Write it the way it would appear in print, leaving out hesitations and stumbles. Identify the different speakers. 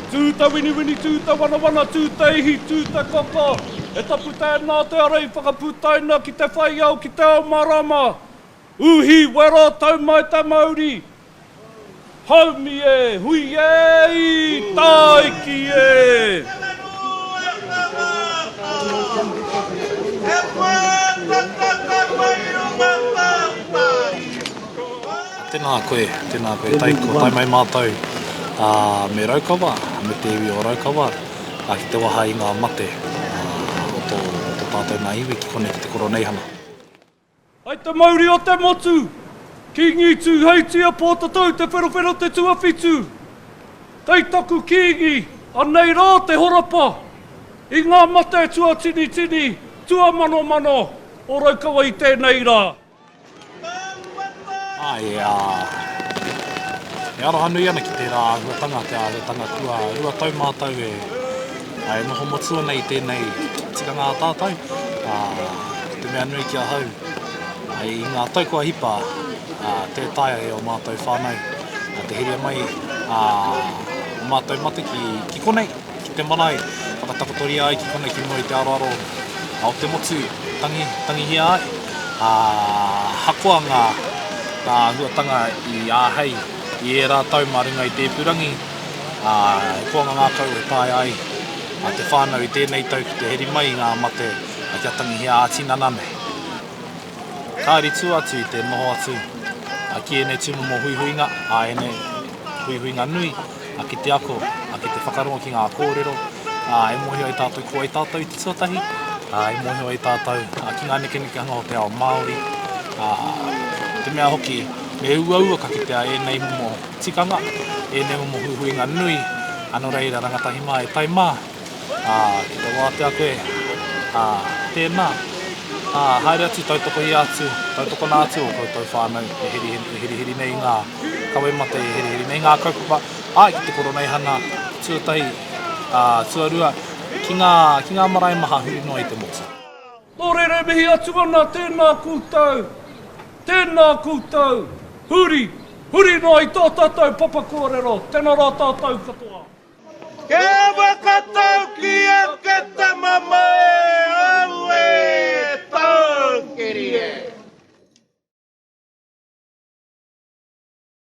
Speaker 1: Tū te winiwini, tū te wanawana, tū te ihi, tū te kaka, e tapu tēnā te ara i whakaputaina ki te whai ao, ki te ao marama. Uhi, wero, tau mai te mauri. Haumi e, hui e, i tāiki e!
Speaker 2: Tēnā koe, tēnā koe Tai, kua tae mai mātou me Raukawa, me te iwi o Raukawa, ki te waha i ngā mate o tō tātou nā iwi ki konei ki te Koroneihana.
Speaker 1: Hai te mauri o te motu, Kīngi Tūheitia Pōtatau Te Wherowhero Te Tuawhitu, Kei taku Kīngi, anei rā te horapa i ngā mate tuatinitini, tuamanomano o Raukawa i tēnei rā.
Speaker 2: Āe, ā, e aroha nui ana ki tērā āhuatanga, te āhuatanga kua 2 tau mātou e, e noho motu ana i tēnei tikanga a tātou. Ā, ko te mea nui ki ahau, i ngā tau kua hipa, ā, tē taea e ō mātou whānau te heria mai ā mātou mate ki, ki konei, ki te marae, whakatakotoria ai ki konei ki mua i te aroaro o te motu, tangi, tangihia ai. Ā, ahakoa ngā, ngā āhuatanga i āhei i ērā tau mā runga i te ipurangi, ā, he koanga ngākau e taea ai a te whānau i tēnei tau ki te heri mai i ngā mate kia tangihia ā-tinana nei. Kāri tua atu i te noho atu ki ēnei tūmomo huihuinga, ā, ēnei huihuinga nui, ki te ako, ki te whakarongo ki ngā kōrero, ā, e mōhio ai tātou ko wai tātou i te tuatahi, ā, e mōhio ai tātou ki ngā nekenekehanga o te ao Māori, ā, te mea hoki, me uaua ka kitea ēnei momo tikanga, ēnei momo huihuinga nui, ā, nō reira, rangatahi mā e tae mā, ā, ki te wātea koe, ā, tēnā, ā, haere atu, tautokohia atu, tautokona atu ō koutou whānau e heriheri nei i ngā kawe mate, e heriheri nei i ngā kaupapa, āe, ki te Koroneihana, tuatahi, ā, tuarua, ki ngā, ki ngā marae maha huri noa i te motu.
Speaker 1: Nō reira e mihi atu ana tēnā koutou, tēnā koutou, huri, huri noa i tō tātou papa kōrero, tēnā rā tātou katoa.